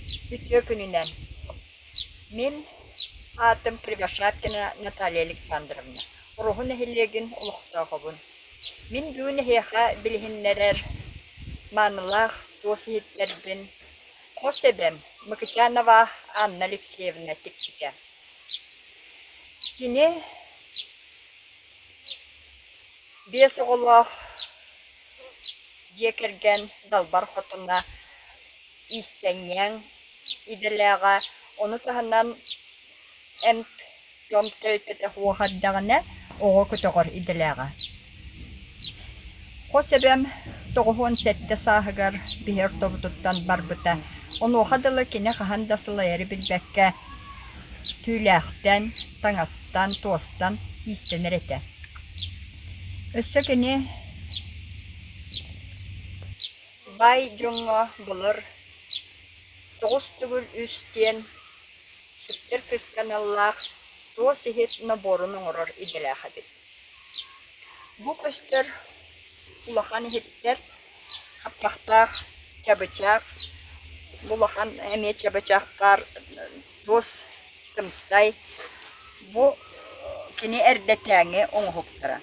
Үтүө күнүнэн! Мин аатым Кривошапкина Наталья Александровна, Ороһу нэһилиэгин олохтооҕобун. Мин бүгүн эһиэхэ билиһиннэрэр маанылаах туос иһиттэрбин хос эбэм Мыкычанова Анна Алексеевна тикпитэ. Кини биэс оҕолоох дьиэ кэргэн далбар хотуна иистэнньэҥ идэлээҕэ, ону таһынан эмп-том тэрилтэтэ суох эрдэҕинэ оҕо көтөҕөр идэлээҕэ. Хос эбэм 97 сааһыгар биһи ортобутуттан барбыта. Онуоха дылы кини хаһан да сылайары билбэккэ түүлээхтэн, таҥастан, туостан иистэнэр этэ. Өссө кини Баай дьоҥҥо былыр 9 үс диэн сүктэр кыыска аналлаах туос иһит нобуорун оҥорор идэлээх эбит. Бу көстөр улахан иһиттэр хаппахтаах чабычах, бу улахан эмиэ чабычах баар туос тымтай, бу кини эрдэтээҥи оҥоһуктара.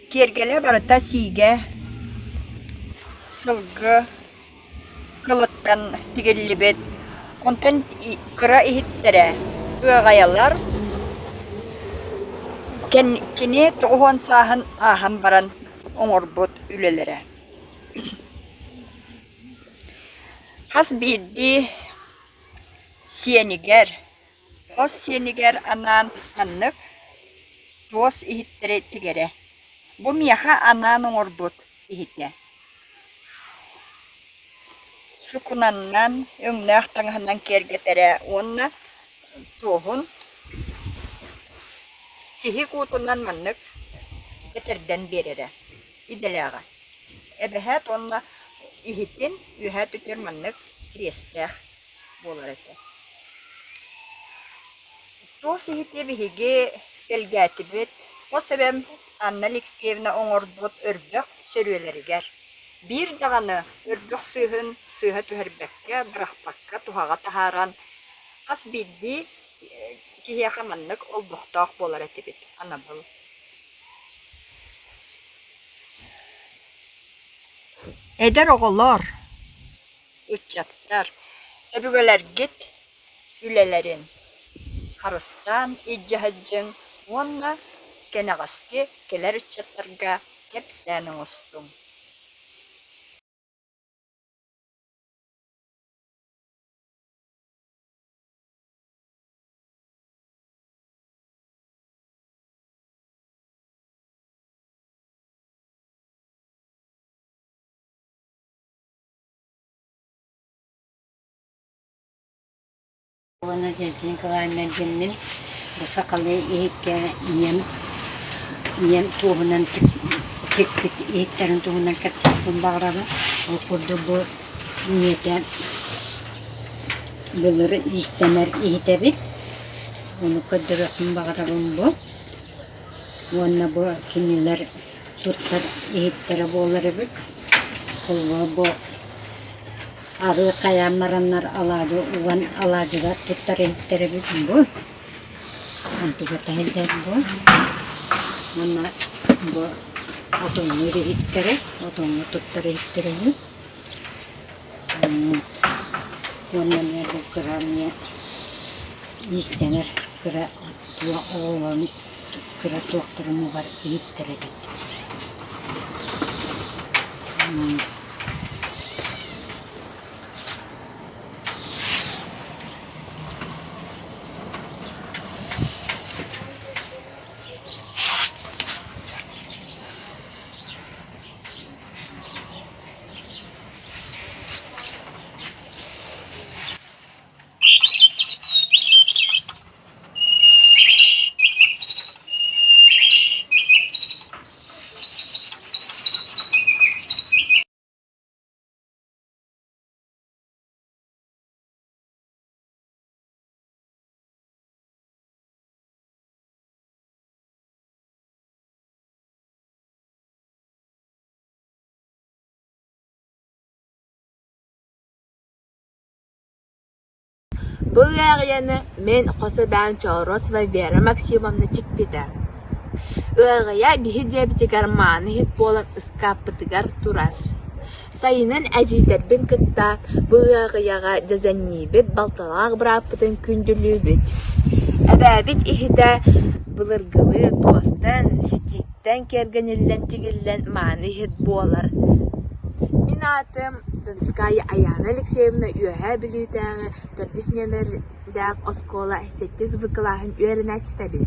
Киэргэлэ барыта сиигэ, сылгы кылыттан тигиллибит, онтон кыра иһиттэрэ ыаҕайалар кини 90 сааһын ааһан баран оҥорбут үлэлэрэ. Хас биирдии сиэнигэр, хос сиэнигэр анаан ханнык туос иһиттэри тигэрэ. Бу миэхэ анаан оҥорбут иһитэ. Сукунаннан, өҥнөөх таҥаһынан киэргэтэрэ уонна туоһун сиһик уутунан маннык кэтэрдэн биэрэрэ идэлээҕэ. Эбэһээт уонна иһитин үөһээ өттүгэр маннык кириэстээх буолар этэ. Туос иһити биһиги тэлгээтибит, хос эбэм Анна Алексеевна оҥорбут өрбөх сөрүөлэригэр. Биир даҕаны өрбөх сыыһын сыыһа түһэрбэккэ, бырахпакка туһаҕа таһааран, хас биирдии киһиэхэ маннык олбохтоох буолар этибит, анабыл. Эдэр оҕолор, ыччаттар, өбүгэлэргит үлэлэрин харыстаан илдьэ сылдьыҥ уонна кэнэҕэски кэлэр ыччаттарга кэпсээн оҥостуҥ. Уонна Зиятин Николаевна диэммин бу сахалыы иһиккэ ийэм ийэм туоһунан тикпит иһиттэрин туһунан кэпсиэхпин баҕарабын. Ол курдук бу ийэтэ былыр иистэнэр иһитэбит. Ону көрдөрүөхпүн баҕарабын бу. Уонна бу кинилэр туттар иһиттэрэ буолар эбит. Холобура бу Арыы хайаан бараннар алаадьы уган алаадьыга туттар иһиттэр эбит бу. Онтуга таһырдьар бу. Уонна бу отоннуур иһиттэрэ, отоҥҥо туттар иһиттэрэ үһү. Уонна эмиэ бу кыра эмиэ иистэнэр кыра туох оҕолорун кыра туохтарын угар иһиттэр эбит. Бу ыаҕыйаны мин хос эбээм Чооросова Вера Максимовна тикпитэ. Ыаҕыйа биһи дьиэбитигэр мааны иһит буолан ыскааппытыгар турар. Сайынын эдьиийдэрбин кытта бу ыаҕыйаҕа дьэдьэнниибит, балталаах бырааппытын күндүлүүбүт. Эбээбит иһитэ былыргылыы туостан, ситииттэн киэргэниллэн тигиллэн мааны иһит буолар. Мин аатым Донская Айаана Алексеевна Үөһээ Бүлүүтээҕи төрдүс нүөмэрдээх оскуола сэттис В кылааһын үөрэнээччитэбин.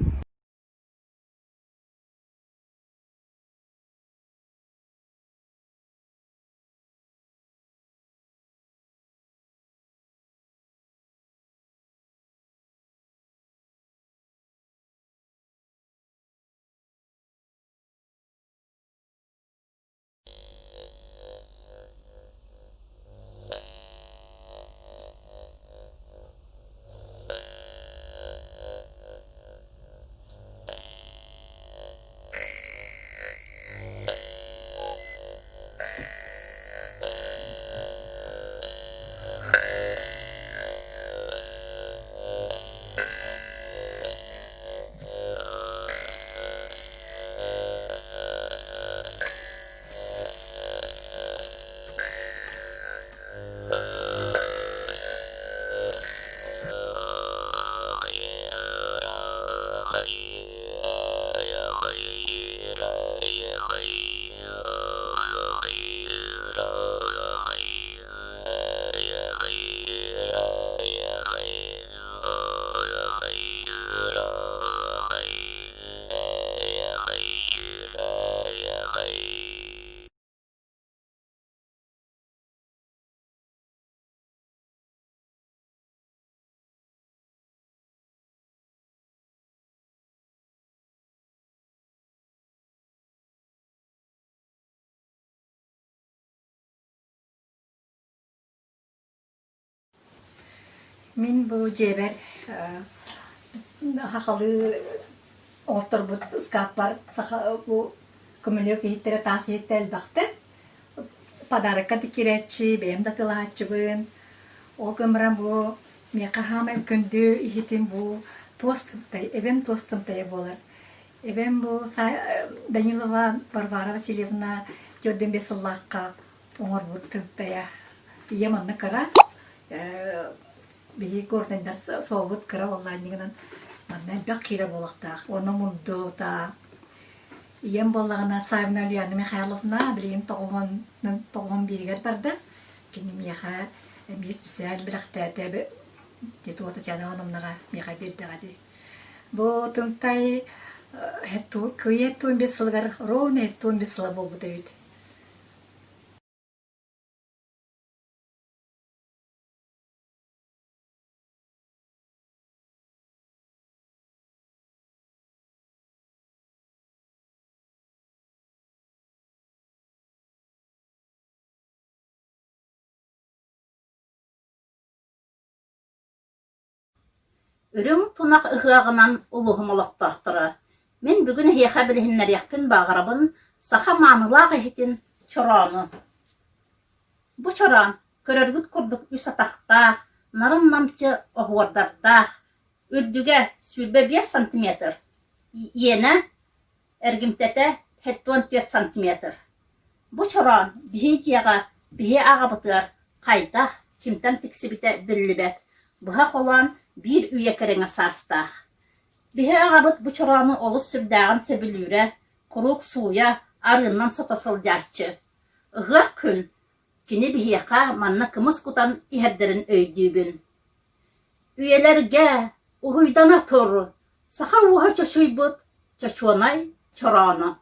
Мин бу дьиэбэр сахалыы оҥотторбут ыскааппар саха бу көмүлүөк иһиттэрэ таас иһиттэ элбэхтэр. Подарокка да киирээччи, бэйэм да атыылаһааччыбын. Ол гынан баран бу миэхэ саамай күндү иһитим бу туос тымтай, эбэм туос тымтайа буолар. Эбэм бу Данилова Варвара Васильевна 45 сыллаахха оҥорбут тымтайа. Ийэм онно кыра, биһиги горнайдар суолбут кыра буоллаанньыгынан манна элбэх киирэ буолуохтаах. Уонна мундута Ийэм буоллаҕына Савина Ульяна Михайловна билигин тоҕуһун бииригэр барда. Кини миэхэ эмиэ специаль бэлэхтээтэ Тетя Татьяна Ивановнаҕа миэхэ биэрдэҕэ дии. Бу тымтай кыйа 75 сылыгар ровно 75 сыла буолбут эбит. Үрүҥ тунах ыһыаҕынан улууһум олохтоохторо, мин бүгүн эһиэхэ билиһиннэриэхпин баҕарабын саха маанылаах иһитин чороону. Бу чороон көрөргүт курдук үс атахтаах, нарын-намчы оһуордардаах, үрдүгэ 25 сантиметр, иэнэ эргимтэтэ 74 сантиметр. Бу чороон биһи дьиэҕэ биһи аҕабытыгар хайдах, кимтэн тиксибитэ биллибэт, быһа холоон биир үйэ кэриҥэ саастаах. Биһи аҕабыт бу чороону олус сүрдээҕин сөбүлүүрэ, куруук сууйа, арыыннан сото сылдьааччы. Ыһыах күн кини биһиэхэ манна кымыс кутан иһэрдэрин өйдүүбүн. Үйэлэргэ уруйдана тур, саха ууһа чочуйбут чочуонай чорооно.